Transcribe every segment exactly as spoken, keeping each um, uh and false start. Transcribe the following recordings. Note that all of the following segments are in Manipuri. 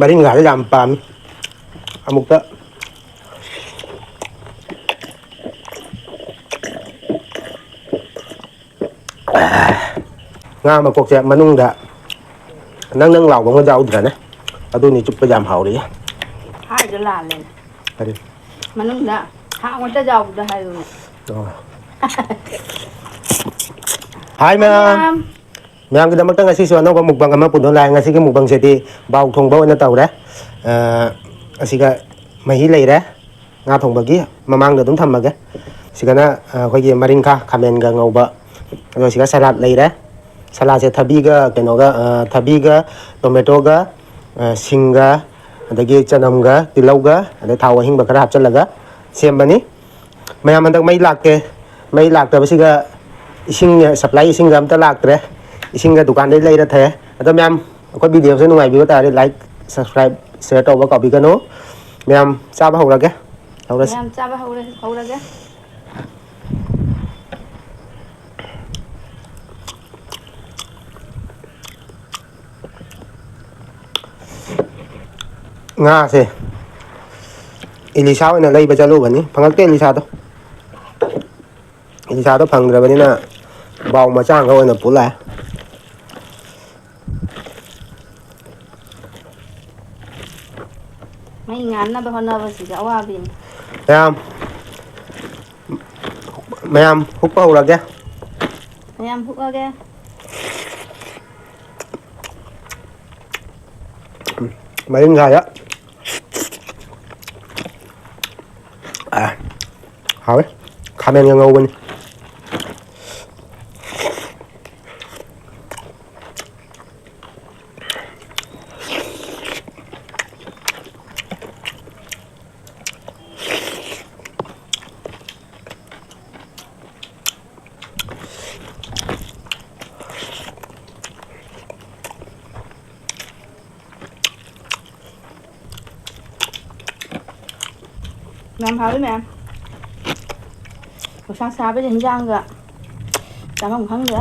ꯃꯔꯤꯡꯒꯥꯁꯦ ꯌꯥꯝ ꯄꯥꯝꯃꯤ꯫ ꯑꯃꯨꯛꯇ ꯉꯥ ꯃꯀꯣꯛꯁꯦ ꯃꯅꯨꯡꯗ ꯅꯪ ꯅꯪ ꯂꯥꯎꯕ ꯑꯃ ꯌꯥꯎꯗ꯭ꯔꯅꯦ? ꯑꯗꯨꯅꯤ ꯆꯨꯞꯄ ꯌꯥꯝ ꯍꯥꯎꯔꯤꯁꯦ꯫ ꯍꯥꯏꯗꯣ ꯂꯥꯜꯂꯦ꯫ ꯀꯔꯤ? ꯃꯅꯨꯡꯗ ꯍꯥꯞ ꯉꯥꯛꯇ ꯌꯥꯎꯕꯗꯣ ꯍꯥꯏꯌꯨꯅꯦ꯫ ꯑꯣ꯫ ꯍꯥꯏ ꯃꯌꯥꯝ꯫ ꯃꯌꯥꯝ꯫ ꯃꯌꯥꯝꯒꯤꯗꯃꯛꯇ ꯉꯁꯤꯁꯨ ꯑꯅꯧꯕ mukbang ꯑꯃ ꯄꯨꯗꯨꯅ ꯂꯥꯛꯑꯦ꯫ ꯉꯁꯤꯒꯤ mukbangꯁꯤꯗꯤ ꯕꯥꯎ ꯊꯣꯡꯕ ꯑꯣꯏꯅ ꯇꯧꯔꯦ꯫ ꯑ, ꯑꯁꯤꯒ ꯃꯍꯤ ꯂꯩꯔꯦ꯫ ꯉꯥ ꯊꯣꯡꯕꯒꯤ ꯃꯃꯥꯡꯗ ꯑꯗꯨꯝ ꯊꯝꯃꯒꯦ꯫ ꯁꯤꯒꯅ, ꯑ, ꯑꯩꯈꯣꯏꯒꯤ ꯃꯔꯤꯡꯈꯥ ꯈꯥꯃꯦꯟꯒ ꯉꯧꯕ꯫ ꯑꯗꯣ ꯁꯤꯒ salad ꯂꯩꯔꯦ꯫ Saladꯁꯦ ꯊꯕꯤꯒ ꯀꯩꯅꯣꯒ, ꯑ, ꯊꯕꯤꯒ tomatoꯒ, ꯑ, ꯁꯤꯡꯒ, ꯑꯗꯒꯤ ꯆꯅꯝꯒ, ꯇꯤꯜꯍꯧꯒ, ꯑꯗꯩ ꯊꯥꯎ ꯑꯍꯤꯡꯕ ꯈꯔ ꯍꯥꯞꯆꯤꯜꯂꯒ ꯁꯦꯝꯕꯅꯤ꯫ ꯃꯌꯥꯝ ꯍꯟꯗꯛ ꯃꯩ ꯂꯥꯛꯇꯦ꯫ ꯃꯩ ꯂꯥꯛꯇꯕꯁꯤꯒ ꯏꯁꯤꯡ supply ꯏꯁꯤꯡꯒ ꯑꯝꯇ ꯂꯥꯛꯇ꯭ꯔꯦ꯫ ꯏꯁꯤꯡꯒ ꯗꯨꯀꯥꯟꯗꯩ ꯂꯩꯔ ꯊꯛꯑꯦ꯫ ꯑꯗꯣ ꯃꯌꯥꯝ ꯑꯩꯈꯣꯏ videoꯁꯦ ꯅꯨꯡꯉꯥꯏꯕꯤꯕ ꯇꯥꯔꯗꯤ like, subscribe, share ꯇꯧꯕ ꯀꯥꯎꯕꯤꯒꯅꯨ꯫ ꯃꯌꯥꯝ ꯆꯥꯕ ꯍꯧꯔꯒꯦ꯫ ꯍꯧꯔꯁꯤ꯫ ꯃꯌꯥꯝ ꯆꯥꯕ ꯍꯧꯔ-, ꯍꯧꯔꯒꯦ꯫ ꯉꯥꯁꯦ ꯏꯂꯤꯁꯥ ꯑꯣꯏꯅ ꯂꯩꯕ ꯆꯠꯂꯨꯕꯅꯤ, ꯐꯪꯉꯛꯇꯦ ꯏꯂꯤꯁꯥꯗꯣ꯫ ꯏꯂꯤꯁꯥꯗꯣ ꯐꯪꯗ꯭ꯔꯕꯅꯤꯅ ꯕꯥꯎ ꯃꯆꯥ ꯑꯃꯒ ꯑꯣꯏꯅ ꯄꯨ ꯂꯥꯛꯑꯦ꯫ ꯃꯩ ꯉꯥꯟꯅꯕ ꯍꯣꯠꯅꯕꯁꯤꯁꯨ ꯑꯋꯥꯕꯤꯅꯤ꯫ ꯃꯌꯥꯝ, ꯃꯌꯥꯝ ꯍꯨꯛꯄ ꯍꯧꯔꯒꯦ꯫ ꯃꯌꯥꯝ ꯍꯨꯛꯑꯒꯦ꯫ ꯃꯔꯤꯡꯈꯥꯗ꯫ ꯑ, ꯍꯥꯎꯋꯦ꯫ ꯈꯥꯃꯦꯟꯒ ꯉꯧꯕꯅꯤ꯫ ꯌꯥꯝ ꯍꯥꯎꯋꯤ ꯃꯌꯥꯝ꯫ ꯅꯨꯡꯁꯥ ꯁꯥꯕꯁꯦ ꯍꯤꯟꯖꯥꯡꯒ ꯆꯥꯐꯝ ꯈꯪꯗ꯭ꯔꯦ꯫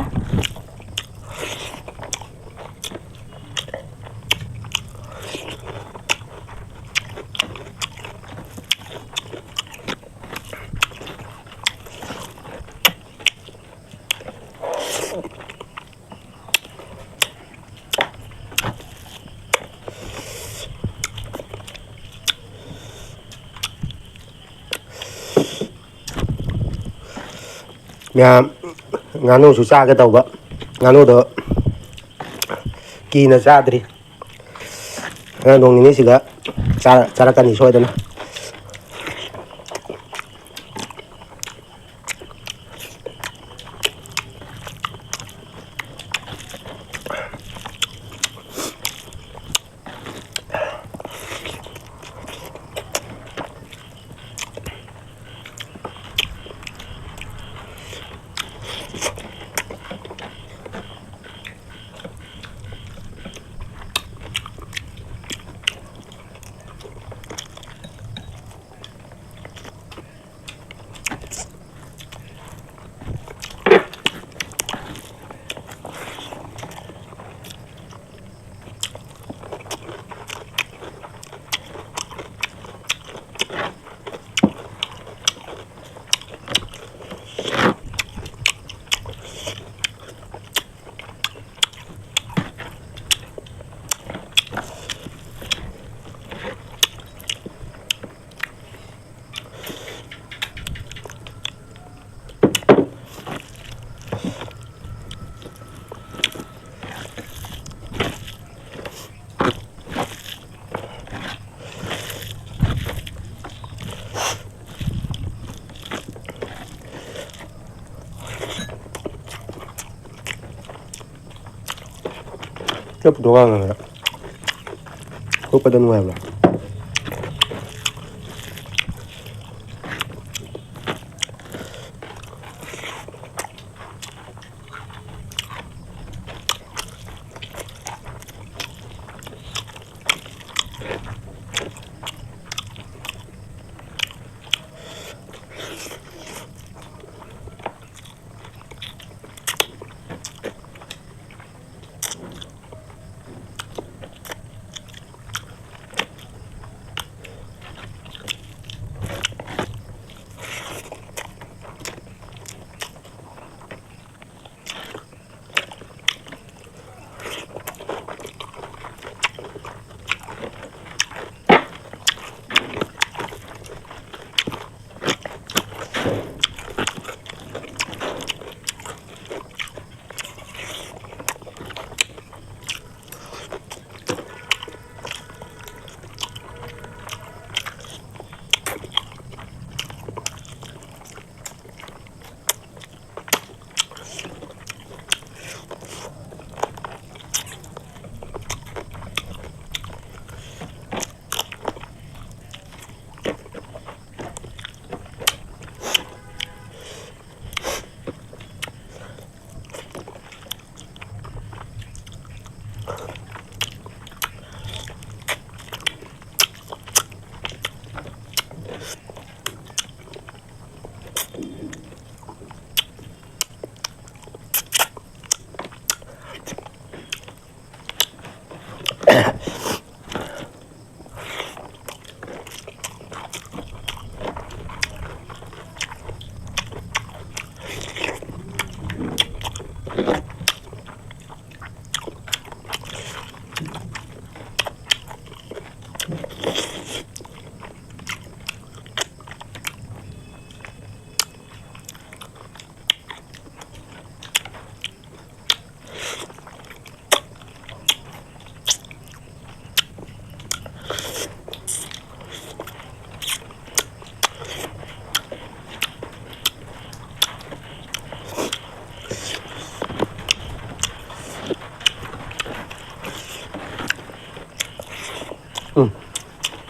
ꯃꯌꯥꯝ, ꯉꯥꯅꯨꯁꯨ ꯆꯥꯒꯦ ꯇꯧꯕ, ꯉꯥꯅꯨꯗꯣ ꯀꯤꯅ ꯆꯥꯗ꯭ꯔꯤ꯫ ꯍꯣꯔꯦꯟ ꯅꯣꯡ ꯅꯤꯅꯤꯁꯤꯒ ꯆꯥꯔ-, ꯆꯥꯔꯛꯀꯅꯤ ꯁꯣꯏꯗꯅ꯫ ꯆꯠꯄꯗꯣ ꯉꯥꯡꯉꯒ ꯈꯣꯠꯄꯗ ꯅꯨꯡꯉꯥꯏꯕ꯭ꯔꯥ?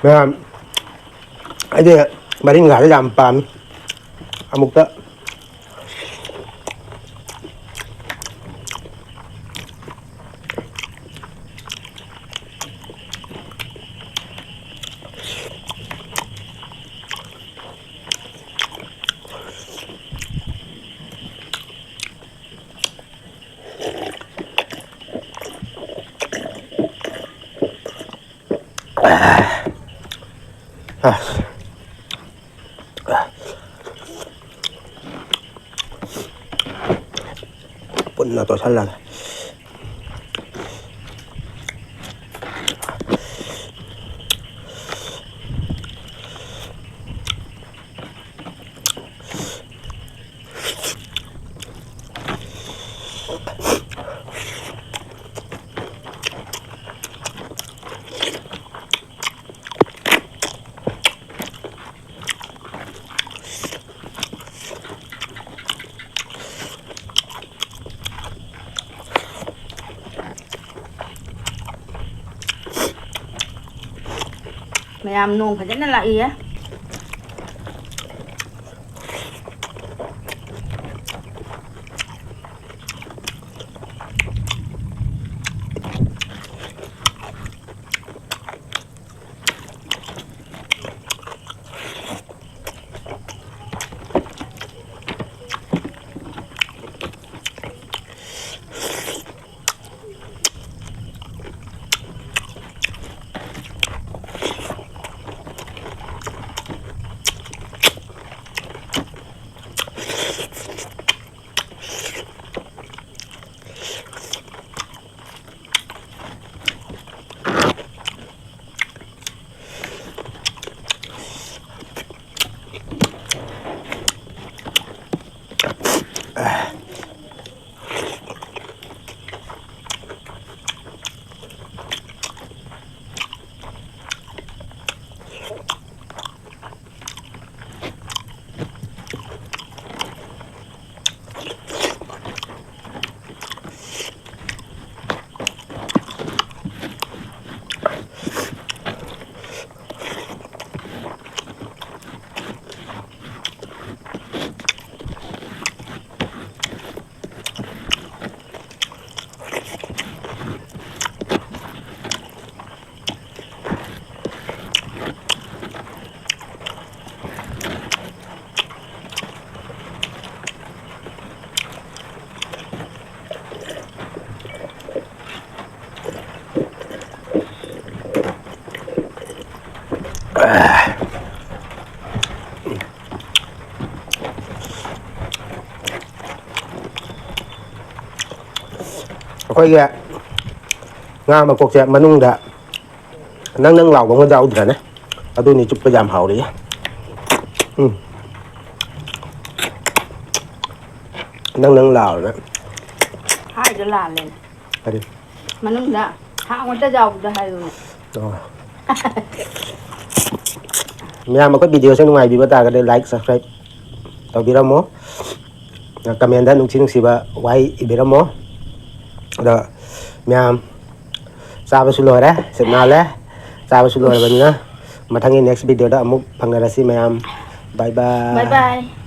ꯃꯌꯥꯝ, ꯑꯩꯗꯤ ꯃꯔꯤꯡꯒꯥꯁꯦ ꯌꯥꯝ ꯄꯥꯝꯃꯤ꯫ ꯑꯃꯨꯛꯇ ꯄꯨꯟꯅ ꯇꯣꯠꯁꯜꯂꯒꯦ꯫ ꯃꯌꯥꯝ ꯅꯣꯡ ꯐꯖꯅ ꯂꯥꯛꯏꯌꯦ꯫ ꯑꯩꯈꯣꯏꯒꯤ ꯉꯥ ꯃꯀꯣꯛꯁꯦ ꯃꯅꯨꯡꯗ ꯅꯪ ꯅꯪ ꯂꯥꯎꯕ ꯑꯃ ꯌꯥꯎꯗ꯭ꯔꯅꯦ? ꯑꯗꯨꯅꯤ ꯆꯨꯞꯄ ꯌꯥꯝ ꯍꯥꯎꯔꯤꯌꯦ꯫ ꯎꯝ꯫ ꯅꯪ ꯅꯪ ꯂꯥꯎꯔꯅ꯫ ꯍꯥꯏꯗꯣ ꯂꯥꯜꯂꯦꯅꯦ꯫ ꯀꯔꯤ? ꯃꯅꯨꯡꯗ ꯊꯥꯎ ꯉꯥꯛꯇ ꯌꯥꯎꯕꯗꯣ ꯍꯥꯏꯌꯨꯅꯦ꯫ ꯑꯣ꯫ ꯃꯌꯥꯝ ꯑꯩꯈꯣꯏ ꯚꯤꯗꯤꯑꯣꯁꯦ ꯅꯨꯡꯉꯥꯏꯕꯤꯕ ꯇꯥꯔꯒꯗꯤ like, subscribe ꯇꯧꯕꯤꯔꯝꯃꯣ꯫ ꯀꯃꯦꯟꯗ ꯅꯨꯡꯁꯤ ꯅꯨꯡꯁꯤꯕ ꯋꯥꯍꯩ ꯏꯕꯤꯔꯝꯃꯣ꯫ ꯑꯗꯣ ꯃꯌꯥꯝ ꯆꯥꯕꯁꯨ ꯂꯣꯏꯔꯦ, ꯁꯤꯠ ꯅꯥꯜꯂꯦ꯫ ꯆꯥꯕꯁꯨ ꯂꯣꯏꯔꯕꯅꯤꯅ ꯃꯊꯪꯒꯤ next ꯚꯤꯗꯤꯑꯣꯗ ꯑꯃꯨꯛ ꯐꯪꯅꯔꯁꯤ ꯃꯌꯥꯝ꯫ Bye bye꯫ Bye bye꯫